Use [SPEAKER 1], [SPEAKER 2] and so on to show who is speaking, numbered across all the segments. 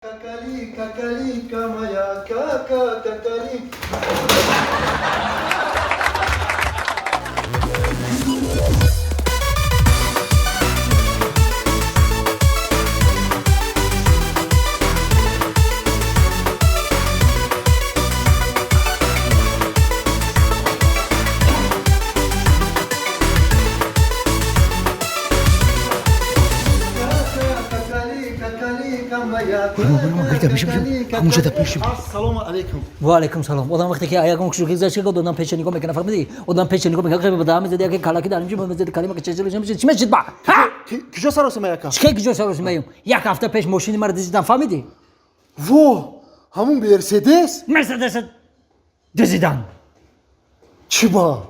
[SPEAKER 1] Какалика, калика моя, кака, какалика. Ассалому алайкум.
[SPEAKER 2] Ва алайкум салом. Одам вақте ки ягон кушо гузашта год, одам печа нигоҳ мекунад, фаҳмидӣ? Одам печа нигоҳ мекунад, ба даҳам мезад, яке калаки дар инҷо мезад, калима ки чечел чӣ мешид ба? Ҳа?
[SPEAKER 1] Куҷо саросима, яка?
[SPEAKER 2] Чӣ куҷо саросимаем? Як ҳафта пеш мошини маро дизидан, фаҳмидӣ?
[SPEAKER 1] Во, ҳамун Мерседес?
[SPEAKER 2] Мерседес дизидан.
[SPEAKER 1] Чӣ ба?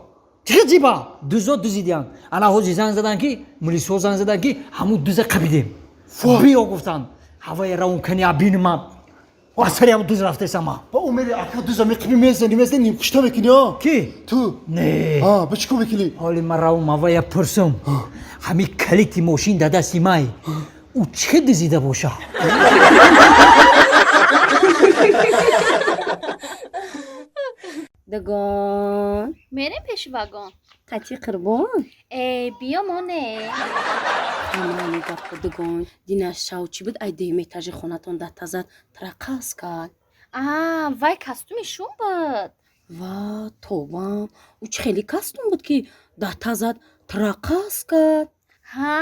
[SPEAKER 2] Чӣ чӣ ба? Дузо дузидиан. Ана ҳози занг задан ки, милисҳо занг задан ки ҳамун дуза қабидем. Биё гуфтанд. Ҳавои равон кани абинма. Аз сари ҳамун дуз рафтесама.
[SPEAKER 1] Ба умеди ака дуза меқиби, мезани, мезани, нимкушта мекунӣ, а?
[SPEAKER 2] Ки?
[SPEAKER 1] Ту.
[SPEAKER 2] Не.
[SPEAKER 1] А, ба чӣ кор мекунӣ?
[SPEAKER 2] Ҳоли ман равам ҳавая пурсум. Ҳами калити мошин дар дасти май. Ӯ чӣ дизида боша?
[SPEAKER 3] Дагон.
[SPEAKER 4] Мерем пеши вагон.
[SPEAKER 3] Қати қурбон.
[SPEAKER 4] Э, биё, моне.
[SPEAKER 3] Амрани гапо, дагон. Дина шав чӣ буд? Ай дуюм этажи хонатон датта зад, трақас кард.
[SPEAKER 4] А, вай костюми шум буд.
[SPEAKER 3] Ва тобам, ӯ чӣ хеле костюм буд, ки датта зад, трақас кард?
[SPEAKER 4] Ҳа,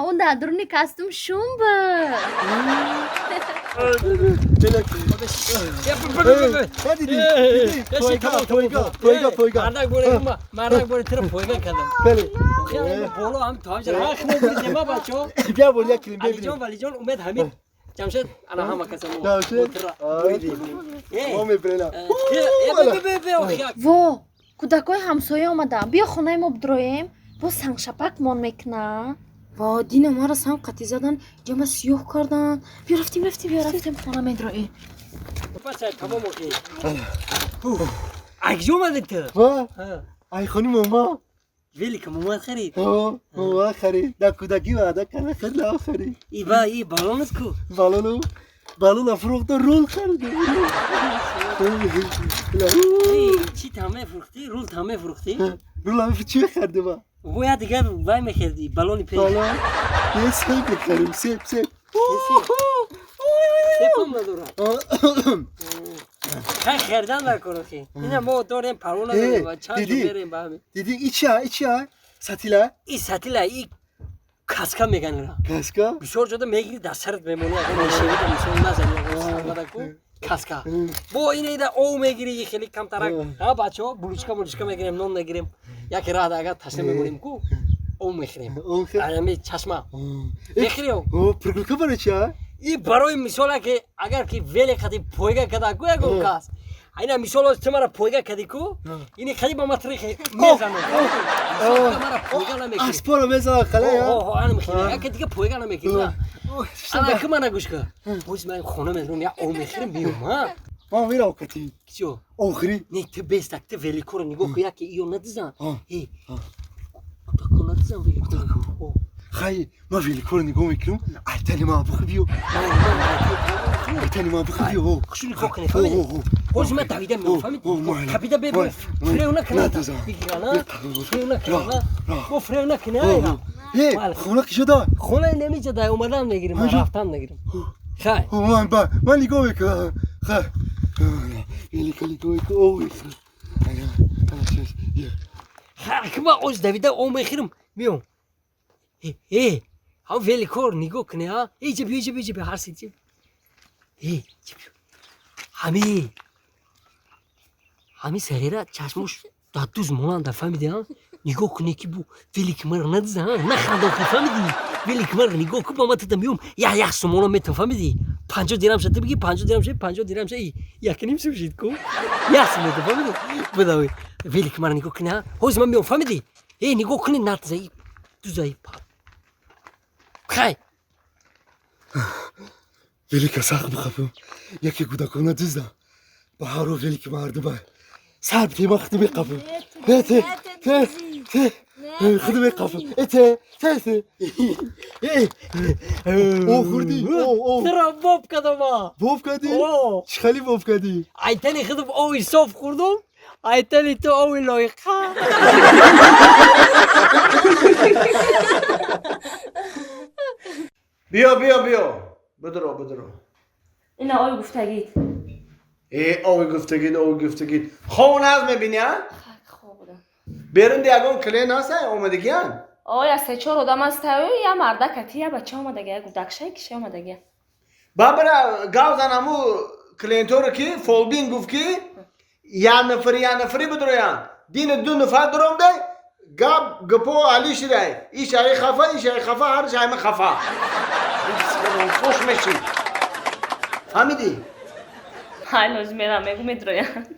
[SPEAKER 4] ӯ дар дуруни костюм шум буд.
[SPEAKER 1] Дидӣ? Пойга, пойга, пойга, пойга.
[SPEAKER 5] Мардак боре, мардак боре, тира пойга кардам.
[SPEAKER 1] Бале.
[SPEAKER 5] Боло ҳам то ҳамҷа ҳа хмо буридем, бачо.
[SPEAKER 1] Бия бор як килим.
[SPEAKER 5] Алиҷон, Валиҷон, Умед, Ҳамид, Ҷамшед, ана ҳама каса мо.
[SPEAKER 1] Ҷамшед? Мо мебирена.
[SPEAKER 4] Во, кӯдакҳои ҳамсоя омаданд. Биё хонаи мо бидроем, боз сангшапак мон мекунад.
[SPEAKER 3] Ва дина мара санг қатӣ задан, ҷама сиёҳ кардан. Биё, рафтем, рафтем.
[SPEAKER 4] Биё, рафтем, хона медроем.
[SPEAKER 5] Тамом охи. Акҷо омадед ту?
[SPEAKER 1] Ва? Ай хони мома.
[SPEAKER 5] Велика момад харид?
[SPEAKER 1] Ҳо, мома харид. Дар кӯдакӣ ваъда карда, хеле харид.
[SPEAKER 5] И ба и балонат ку?
[SPEAKER 1] Балону балона фурӯхта, рул харида.
[SPEAKER 5] Чӣ там мефурӯхтӣ? Рул там мефурӯхтӣ?
[SPEAKER 1] Рул ам чӣ мехаридима?
[SPEAKER 5] Бояд дигар вай мехардӣ, балони пеш.
[SPEAKER 1] Балон? Е, себ мехарим, себ, себ.
[SPEAKER 5] Себам надорад. Хай, хердан дар кор охи. Ина мо дорем, парво надорем ва чанд ҷо мерем ба ҳамин.
[SPEAKER 1] Дидӣ, и чия, и чия? Сатила?
[SPEAKER 5] И сатила, и каска меган ира.
[SPEAKER 1] Каска?
[SPEAKER 5] Бисёр ҷода мегири, дар сарат мемонӣ, агар мешавида, мисол назани, ягон ку каска. Бо ина ида ов мегири, хеле камтарак. Ҳа, бачаҳо, булучка булучка мегирем, нон мегирем. Яке раҳда агар ташна мемонем ку, ов мехӯрем. Ами чашма. Мехӯри ов?
[SPEAKER 1] Прогулка барои чия?
[SPEAKER 5] И барои мисол ки агар ки веле қади пойга када ку ягон кас. Айна мисол оз ту мара пойга кади ку, ини қади ба матрихе мезанам. Мара пойга намекунӣ.
[SPEAKER 1] Аспора мезанам, қале.
[SPEAKER 5] О, ана мехӯрӣ. Яке дига пойга намекунӣ. Ана ки мана гӯш кун. Боз ман хона медорам, як ов мехӯрем, биём, ҳа?
[SPEAKER 1] Ман мерам кати.
[SPEAKER 5] Чиё?
[SPEAKER 1] Охири.
[SPEAKER 5] Не, ту бестак, ту великоро нигоҳ кун, яке иё надизан. Э, кӯдако надизан великоро.
[SPEAKER 1] Хай, ман великоро нигоҳ мекунам, айтани ман бухи биё. Айтани ман бухи биё.
[SPEAKER 5] Хушу нигоҳ кунед, фаҳмидӣ? Ҳозир ман давида меом, фаҳмидӣ? Капида беб, фрев накунад. Бигирана, фрев накунад. Бо фрев накунад.
[SPEAKER 1] Э, хона ки шуда?
[SPEAKER 5] Хона намеҷа, дай омадан мегирим, ман рафтан мегирим. Хай.
[SPEAKER 1] Ман ба, ман нигоҳ мекунам. Хай. Велика нигоҳ мекунам.
[SPEAKER 5] Хай, ки ман оз давида ов мехӯрам, меом. Э, ҳам великор нигоҳ кунӣ, ҳа? Иҷа биё, иҷа биё, иҷа биё, ҳар си э, иҷа биё. Ҳами сағира чашмош дар дуз монанда, фаҳмидӣ, ҳа? Нигоҳ кунӣ ки бу велики маро надиза, ҳа? Наханда охи, фаҳмидӣ? Велики маро нигоҳ кун, ба ман тида меом, як як сомона метам, фаҳмидӣ? 50 дирам ша ту бигӣ, 50 дирам ша, 50 дирам ша, якним сум шид ку? Як сум метам, фаҳмидӣ? Бидавӣ. Велики маро нигоҳ кунӣ, ҳа? Ҳозир ман меом, фаҳмидӣ? Э, нигоҳ кунӣ, надиза, дузаи. Хай.
[SPEAKER 1] Велика сахт бихафам. Яке кӯдакона дуздам. Ба ҳаро велики мардума. Сар битема хти меқафам. Те, те, те, те. Худо меқафам. Эте, те, те. О, хурди. О, о.
[SPEAKER 2] Тра боб кадама.
[SPEAKER 1] Боб кади?
[SPEAKER 2] О.
[SPEAKER 1] Чӣ хеле боб кади?
[SPEAKER 2] Айтали худам ови соф хӯрдум, айтали ту ови лоиқа.
[SPEAKER 6] Биё, биё, биё. Бидро, бидро.
[SPEAKER 3] Ина ои гуфтагид.
[SPEAKER 6] Э, ови гуфтагид, ови гуфтагид. Хов наз мебини, а?
[SPEAKER 3] Хоб будам.
[SPEAKER 6] Берун ягон клиент ҳаста омадагиян?
[SPEAKER 3] Оя се-чор одам ҳастаю, я мардак ати, я бача омадагия, гудакшай киша омадагия.
[SPEAKER 6] Бабра гав зан ҳаму клиенторо ки фолбин гуфт ки як нафари як нафари бидроянд. Дина ду нафар дуромдай, гап гапо али шидай. Иш ай хафа, иш ай хафа, ҳар шайма хафа. Хуш меши. Фаҳмидӣ?
[SPEAKER 3] Ҳай мерам, мегу медроянд.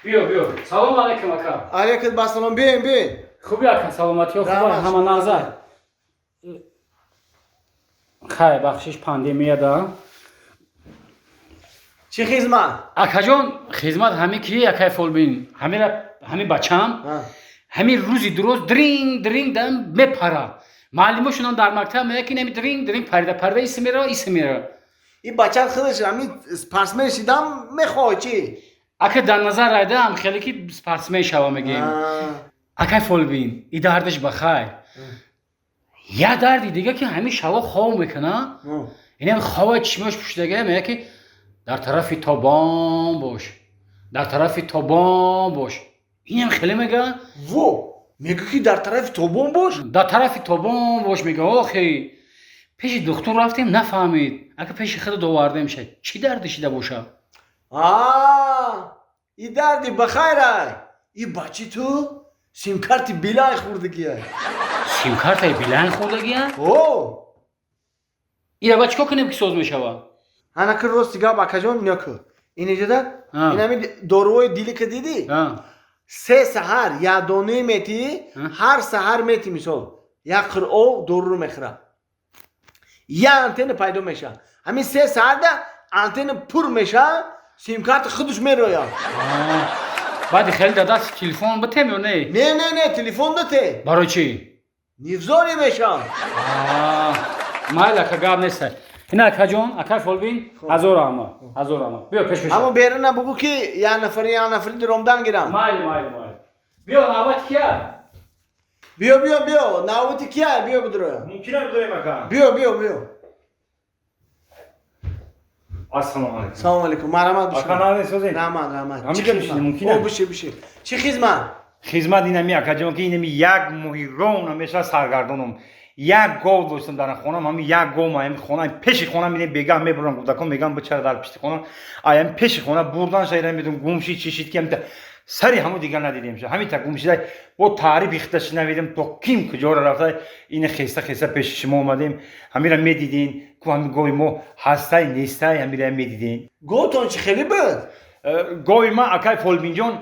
[SPEAKER 7] Биё, биё. Салом алейкум, ака.
[SPEAKER 6] Алейкум басалом, биёем, биёем.
[SPEAKER 7] Хуби, ака, саломатиҳо хуб, ҳама назар. Хай, бахшиш, пандемия да.
[SPEAKER 6] Чӣ хизмат?
[SPEAKER 7] Акаҷон, хизмат ҳами ки, акай фолбин. Ҳамира ҳами бачам. Ҳами рӯзи дуроз дринг дринг дам мепара. Муаллимошонам дар мактаб меяд ки нами дринг дринг парида парида иси мерава, иси мерава.
[SPEAKER 6] Ин бача худаш ҳами спортсмен шидам мехоҳад чӣ?
[SPEAKER 7] Ака, дар назар райдаам хеле ки спортсмен шава мегӯем. Акай фолбин, и дардаш ба хайр. Я дарди дига ки ҳамин шаво хов мекуна. Инам хова чишмош пӯшидага меяд ки дар тарафи тобон бош. Дар тарафи тобон бош. Инам хеле мега.
[SPEAKER 6] Во, мегӯ ки дар тарафи тобон бош?
[SPEAKER 7] Дар тарафи тобон бош мега. Охи. Пеши духтур рафтем, нафаҳмид. Ака, пеши худ довардем ша. Чӣ дарди шида боша?
[SPEAKER 6] А, и дарди ба хайр ай. И бачи ту симкарти Билайн хӯрдагия.
[SPEAKER 7] Симкартаи Билайн хӯрдагия?
[SPEAKER 6] О!
[SPEAKER 7] Ира ба чикор кунем ки соз мешава?
[SPEAKER 6] Ҳанаки рости гап, акаҷон, ниёку. Инҷода инами доруҳои дилика дидӣ? Се саҳар як донаи метӣ, ҳар саҳар метӣ, мисол. Як қир ов доруро мехӯра. Я антенна пайдо мешавад. Ҳамин се саҳарда антенна пур мешавад, симкарта худаш мерояд.
[SPEAKER 7] Баъди хеле дар даст телефон битем ё не?
[SPEAKER 6] Не, не, не, телефон дате.
[SPEAKER 7] Барои чӣ?
[SPEAKER 6] Невзорӣ мешавад.
[SPEAKER 7] Майли, ака, гап нест. Ина, акаҷон, акай фолбин, ҳазор раҳмат, ҳазор раҳмат. Биё, пеш пеш.
[SPEAKER 6] Ҳамо беруна бугӯ ки як нафари як нафари дуромдан гирам.
[SPEAKER 7] Майли, майли, майли. Биё, навбати кия?
[SPEAKER 6] Биё, биё, биё, навбати кия? Биё, бидроя.
[SPEAKER 8] Мумкин бидроем, ака?
[SPEAKER 6] Биё, биё, биё.
[SPEAKER 8] Ассалому алайкум.
[SPEAKER 6] Салому алайкум. Марҳамат, бишин.
[SPEAKER 8] Ака, нағз созед?
[SPEAKER 6] Раҳмат, раҳмат.
[SPEAKER 8] Ҳамиҷа бишинем, мумкин?
[SPEAKER 6] О, бишин, бишин. Чӣ хизмат?
[SPEAKER 8] Хизмат инами, акаҷон, ки инами як моҳи рона мешавад саргардонам. Як гов доштам дар хонам, ҳами як гов ма ҳами хона, пеши хона мине бегаҳ мебурам, кӯдакон мегӯям бичара дар пишти хона, ай ҳами пеши хона бурдан шайра медум гум шид, чӣ шид ки ҳамита сари ҳаму дигар надидем ша. Ҳамита гум шида, бо таърифи хита шинавидем, то ким куҷора рафта, ина хеста хеста пеши шумо омадем. Ҳамира медидин, ку ҳами гови мо ҳастай, нестай, ҳамира медидин.
[SPEAKER 6] Говтон чӣ хеле буд?
[SPEAKER 8] Гови ма, акай фолбинҷон,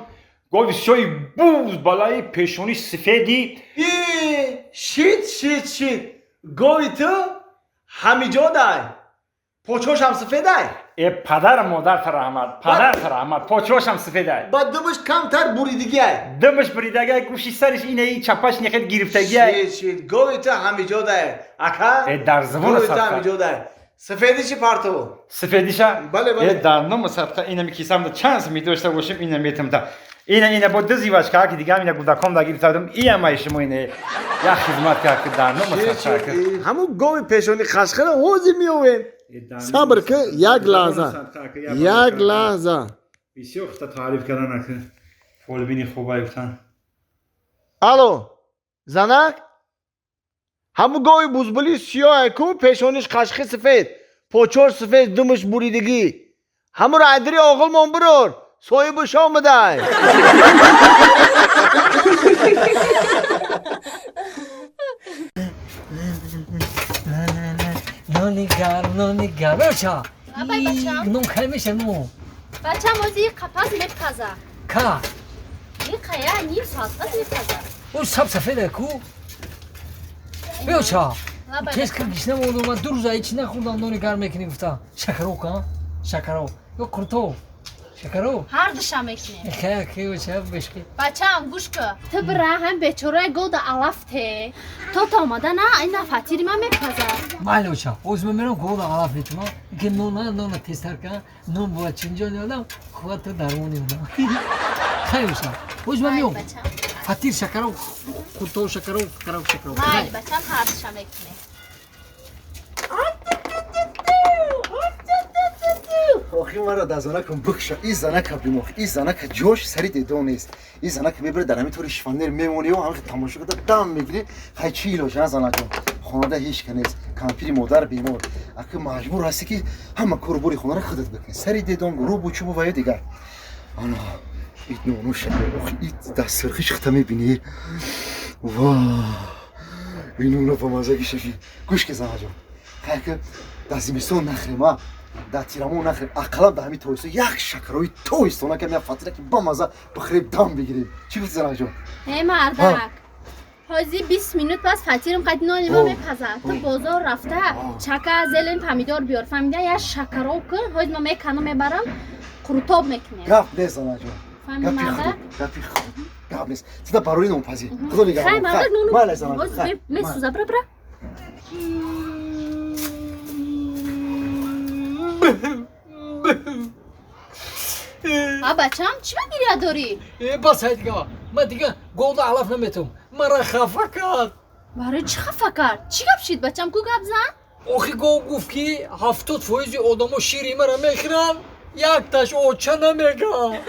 [SPEAKER 8] гови сиёи буз балаи пешони сифеди.
[SPEAKER 6] Шит, шит, шит. Гови ту ҳамиҷодай. Почошам сафедай?
[SPEAKER 8] Э, падар модарта раҳмат, падарта раҳмат, почошам сафедай.
[SPEAKER 6] Ба думаш камтар буридигиай.
[SPEAKER 8] Думаш буридагиай, гӯши сариш инаи чапаш нехел гирифтагиай.
[SPEAKER 6] Шит, шит, гови ту ҳамиҷодай. Ака?
[SPEAKER 8] Э, дар забони
[SPEAKER 6] Гови ту
[SPEAKER 8] садқа.
[SPEAKER 6] ҳамиҷодай. Сафедиши партово.
[SPEAKER 8] Сафедиша?
[SPEAKER 6] Бале, бале.
[SPEAKER 8] Э, дар номи садқа инами кисамда чанд сум дошта бошем, ина метамта. Ина ина бо дузиваш ка ки дигам ина гудаком да гирифтадам, иамай шумо ина як хизмат ка ки дар номи садқа ки.
[SPEAKER 6] Ҳамун гови пешони қашқара ҳозир меовем. Сабр ки, як лаҳза. Як лаҳза.
[SPEAKER 8] Бисёр хута таъриф кардан ака. Фолбини хубай гуфтан.
[SPEAKER 6] Алло, занак? Ҳамун гови бузбули сиёҳе ку пешониш қашқи сафед, почош сафед, думаш буридагӣ. Ҳамуро айдири оғилмон бирор, соҳибаш омадай.
[SPEAKER 2] Нони гарм, нони гарм. Бача.
[SPEAKER 4] Абай, бачам.
[SPEAKER 2] Нон кай меша нон?
[SPEAKER 4] Бачам ози қапаз мепаза.
[SPEAKER 2] Ка?
[SPEAKER 4] Иқая ним соат пас мепаза.
[SPEAKER 2] О, саб сафеда ку? Биё ча.
[SPEAKER 4] Лабай.
[SPEAKER 2] Тез кир гишна мондум, ман ду рӯза ҳеч нахӯрдам, нони гарм мекунӣ гуфта. Шакаро ка? Шакаро. Ё қуртов.
[SPEAKER 5] Шакаров?
[SPEAKER 4] Ҳар душа мекунем.
[SPEAKER 5] Хай, хай, оча, бешки.
[SPEAKER 4] Бачаам, гӯш кун, ту бира ҳам бечораи года алаф те то та омада на ина фатири ман мепазад.
[SPEAKER 5] Майли, оча, ҳозир ман мерам, года алаф метумам, ки нона нона тезтар кан, нон бояд чинҷон ёдам, хуват ту дармон ёдам. Хай, оча, ҳозир ман меом. Фатир, шакаров, қуртов, шакаров, шакаров, шакаров.
[SPEAKER 4] Майли, бачаам, ҳар душа мекунем.
[SPEAKER 1] Охи маро дар занакам бикша, и занака бимох, и занака ҷош сари дедон нест. И занака мебара дар ҳамин тори шифонер мемонию ҳамин тамошо карда дам мегирӣ. Хай, чӣ илоҷ, а, занаҷон? Хонада ҳеҷ ка нест, кампири модар бемор, аки маҷбур ҳастӣ, ки ҳама кору бори хонаро худат бикунӣ, сари дедон, рӯбу чӯбу ва ё дигар. Ана ит нону охи, ит дастсирхи шихта мебинӣ, ва ин нуна ба мазаги шафи. Гӯш ки, занаҷон, хай, ки дар зимистон нахӯрем, а дар тирамон нахӯрем, ақаллан дар ҳамин тобистон як шакарои тобистона кам, як фатира, ки бамаза бихӯрем, дам бигирем. Чӣ гуфти, занаҷон?
[SPEAKER 4] Э, мардак, ҳозир 20 минут пас фатирам қади нони ма мепазад. Ту бозор рафта чака, зелен, помидор биёр, фаҳмида? Як шакароб кун, ҳозир ма меканам, мебарам, қурутоб мекунем.
[SPEAKER 1] Гап нест, занаҷон.
[SPEAKER 4] Фаҳмиди, мардак?
[SPEAKER 1] Гапи худ, гап нест. Тида барои нонпазӣ, худо
[SPEAKER 4] Хай, мардак, нону
[SPEAKER 1] Майли, занаҷон.
[SPEAKER 4] Месӯза, бира, бира. А, бачам, чӣ ба гиря дорӣ?
[SPEAKER 5] Э, бас, ҳай, дига ман дига года алаф наметавам, мара хафа кард.
[SPEAKER 4] Барои чӣ хафа кард? Чӣ гап шид, бачам? Ку гап зан.
[SPEAKER 5] Охи гов гуфт, ки 70 фоизи одамо шири мара мехӯранд, якташ оча намегӯяд.